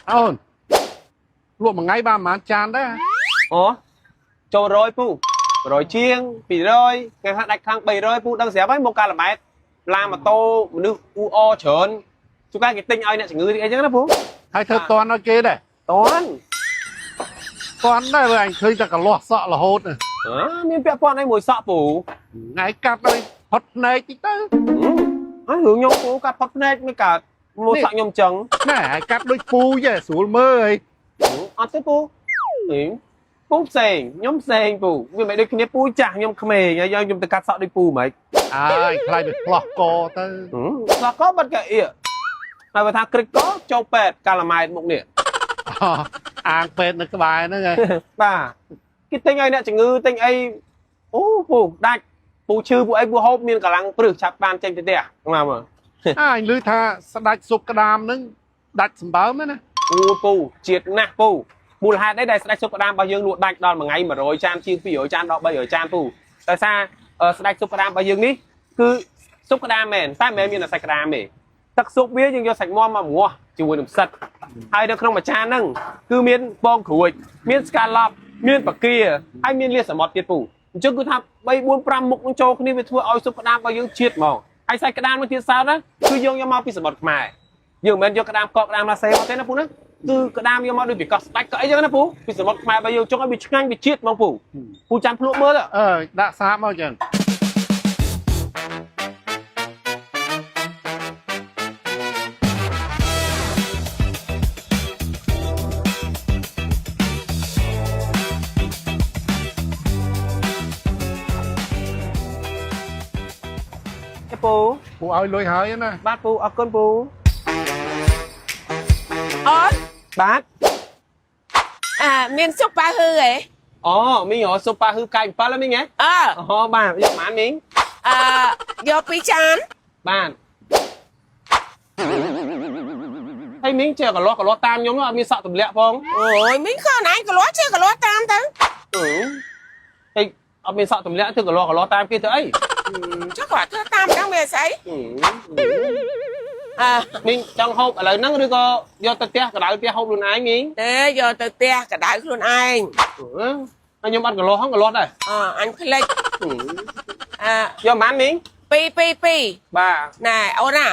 អូនលក់មួយថ្ងៃបានប្រហែលចានដែរ អូចូល100ពូ100ជាង200ថ្ងៃខ្លះដាច់ខ្លាំង300ពូដឹងស្រាប់ហើយមកកាឡម៉ែតឡានម៉ូតូមនុស្សអ៊ូអច្រើនជួនកាលគេទិញឲ្យអ្នកជំងឺអីចឹងណាពូ ហើយធ្វើតន់ឲ្យគេដែរ តន់ តន់ដែរបើអញឃើញតែកលាស់សក់រហូត អើមានពាក់ព័ន្ធអីមួយសក់ពូ ថ្ងៃកាត់ឲ្យផុតភ្នែកតិចទៅ អើរឿងខ្ញុំពូកាត់ផុតភ្នែកមិនកើតមកសក់ខ្ញុំចឹង ណែហើយកាត់ដូចពូចេះស្រួលមើលអី អត់ទេពូអីពូផ្សេងខ្ញុំផ្សេងពូវាមិនដូចគ្នាពូចាស់ខ្ញុំក្មេងហើយយកខ្ញុំទៅកាត់សក់ដូចពូហ្មង អើយខ្លាចវាផ្លោះកទៅ ស្លាកបិទកអៀហើយបើថាគ្រិចកចូលពេទ្យកាឡាម៉ែតមុខនេះ អាងពេទ្យនៅក្បែរហ្នឹងឯង បាទគេទិញឲ្យអ្នកជំងឺទិញអីអូពូដាច់ពូឈឺពូអីពូហូបមានកម្លាំងព្រឹសឆាប់បានចេញទៅផ្ទះមកមើល អញឮថាស្ដាច់ស៊ុបក្តាមហ្នឹងដាច់សម្បើមណា អូពូជាតិណាស់ពូមូលហេតុអីដែលស្ដាច់ស៊ុបក្តាមរបស់យើងលក់ដាច់ដល់មួយថ្ងៃ100ចានជាង200ចានដល់300ចានពូដោយសារស្ដាច់ស៊ុបក្តាមរបស់យើងនេះគឺស៊ុបក្តាមមែនតែមិនមែនមានតែសាច់ក្តាមទេទឹកស៊ុបវាយើងយកសាច់មាន់មកម្ងាស់ជាមួយនឹងផ្សិតហើយនៅក្នុងមួយចានហ្នឹងគឺមានពងក្រួចមានស្កាឡប់មានបង្គាហើយមានលៀសសមុទ្រទៀតពូអញ្ចឹងគឺថា3 4 5មុខនឹងចូលគ្នាវាធ្វើឲ្យស៊ុបក្តាមរបស់យើងជាតិហ្មងហើយសាច់ក្តាមនោះទៀតសោតណាគឺយើងយកមកពីសមុទ្រខ្មែរយើងមិនមែនយកក្តាមកកក្តាមឡាសេមកទេណាពូណាគឺក្តាមយកមកដូចពីកោះស្ដាច់ក៏អីចឹងណាពូពីសមុទ្រខ្មែរបើយើងចង់ឲ្យវាឆ្ងាញ់វាជាតិហ្មងពូពូចាំភ្លក់មើល អើដាក់សាបមកចឹង ទេពូ ពូឲ្យលុយហើយណា បាទពូអរគុណពូ អូន បាទ អាមានស៊ុបប៉ាហ៊ឺហ៎ អូមីងរកស៊ុបប៉ាហ៊ឺកាយ7ហ៎មីងហ៎ អើ អូបាទយកប៉ុន្មានមីង អឺយកពីរចាន បាទហើយមីងចេះកលាស់កលាស់តាមខ្ញុំអត់មានសក់ទម្លាក់ផង អូយមីងខ្លួនឯងកលាស់ជាកលាស់តាមទៅ ហើយអត់មានសក់ទម្លាក់ធ្វើកលាស់កលាស់តាមគេទៅអី ចុះគាត់ធ្វើតាមហ្នឹងវាស្អីអើ មីងចង់ហូបឥឡូវហ្នឹងឬក៏យកទៅផ្ទះកដៅផ្ទះហូបខ្លួនឯងមីង ទេយកទៅផ្ទះកដៅខ្លួនឯង ហើយខ្ញុំអត់កលាស់ហ្នឹងកលាស់ដែរ អអញភ្លេចអើ យកប៉ុន្មានមីង ពីរពីរពីរ បាទ ណែអូនណា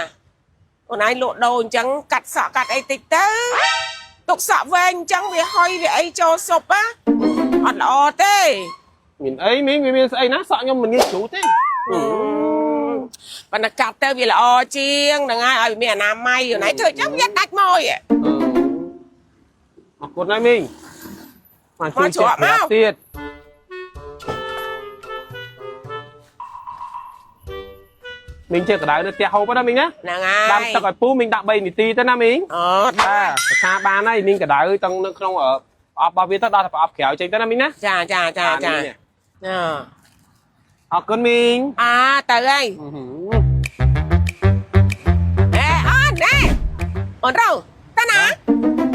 អូនឯងលក់ដូរអញ្ចឹងកាត់សក់កាត់អីតិចទៅទុកសក់វែងអញ្ចឹងវាហុយវាអីចូលស៊ុបណាអត់ល្អទេ មានអីមីងវាមានស្អីណាសក់ខ្ញុំមិនងាយជ្រុះទេ ប៉ុន្តែកាត់ទៅវាល្អជាងហ្នឹងហើយឲ្យវាមានអនាម័យអូនឯងធ្វើអញ្ចឹងវាដាច់មកឯង អរគុណណាស់មីងមកជួយ មកជ្រក់មក ទៀតមីងចេះកដៅនៅផ្ទះហូបណាមីងណា ហ្នឹងហើយ ដាំទឹកឲ្យពុះមីងដាក់3នាទីទៅណាមីង អូ បាទភាសាបានហើយមីងកដៅទាំងនៅក្នុងប្រអប់របស់វាទៅដល់តែប្រអប់ក្រៅចេញទៅណាមីងណា ចាចាចាចា បាទមីង អឺ អរគុណមីង អាទៅហើយអេអូនណែអូនរៅតាណា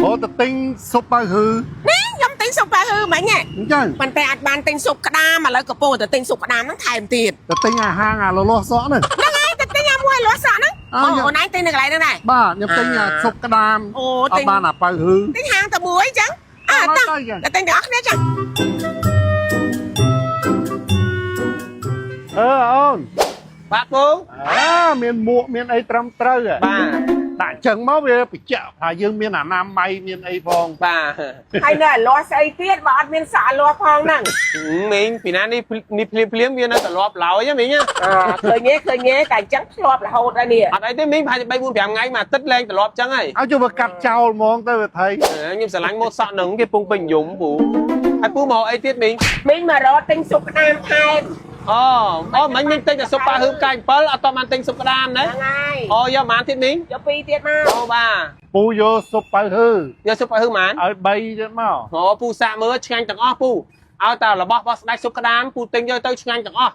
អូទៅទិញស៊ុបប៉ៅហ៊ឺ នេះខ្ញុំទិញស៊ុបប៉ាហ៊ឺមិញហ៎ អញ្ចឹង ប៉ុន្តែអត់បានទិញស៊ុបក្តាមឥឡូវកំពុងតែទិញស៊ុបក្តាមហ្នឹងថែមទៀត ទៅទិញអាហាងអាលលាស់សក់ហ្នឹង ហ្នឹងហើយទៅទិញអាមួយលាស់សក់ហ្នឹង អើ អូអូនឯងទិញនៅកន្លែងហ្នឹងដែរ បាទខ្ញុំទិញអាស៊ុបក្តាម អូ អ ទិញ ត់បានអាប៉ៅហ៊ឺ ទិញហាងតែមួយអញ្ចឹងអើ អត់ តោះ ទៅចឹង ទៅទិញទាំងអស់គ្នាចឹង អឺអូន បាទពូ អើមានមួកមានអីត្រឹមត្រូវហ៎ បាទ ដាក់ចឹងមកវាបញ្ជាក់ថាយើងមានអនាម័យមានអីផង បាទ ហើយនៅអាលាស់ស្អីទៀតបើអត់មានសក់អាលាស់ផងហ្នឹង មីងពីណានេះនេះភ្លាមភ្លាមវានៅត្រឡប់ឡើយហ៎មីងណា អើឃើញទេឃើញទេតែអញ្ចឹងធ្លាប់រហូតហើយនេះ អត់អីទេមីងប្រហែលជា3 4 5ថ្ងៃមួយអាទិត្យលែងត្រឡប់ចឹងហើយ ឲ្យចូលមកកាត់ចោលហ្មងទៅវាថៃ ខ្ញុំស្រឡាញ់ម៉ូតសក់នឹងគេពងពេញនិយមពូហើយពូមកអីទៀតមីង មីងមករកទិញស៊ុបក្តាមថែម អូអូមិញមីងទិញតែស៊ុបប៉ាហ៊ឺផ្កាយ7អត់តបានទិញស៊ុបក្តាមណា ហ្នឹងហើយ អូយកប៉ុន្មានទៀតមីង យកពីរទៀតមក អូបាទ ពូយកស៊ុបប៉ៅហ៊ឺ យកស៊ុបប៉ាហ៊ឺប៉ុន្មាន ឲ្យ3ទៀតមក អូពូសាកមើលឆ្ងាញ់ទាំងអស់ពូឲ្យតែរបស់របស់ស្ដាច់ស៊ុបក្តាមពូទិញយកទៅឆ្ងាញ់ទាំងអស់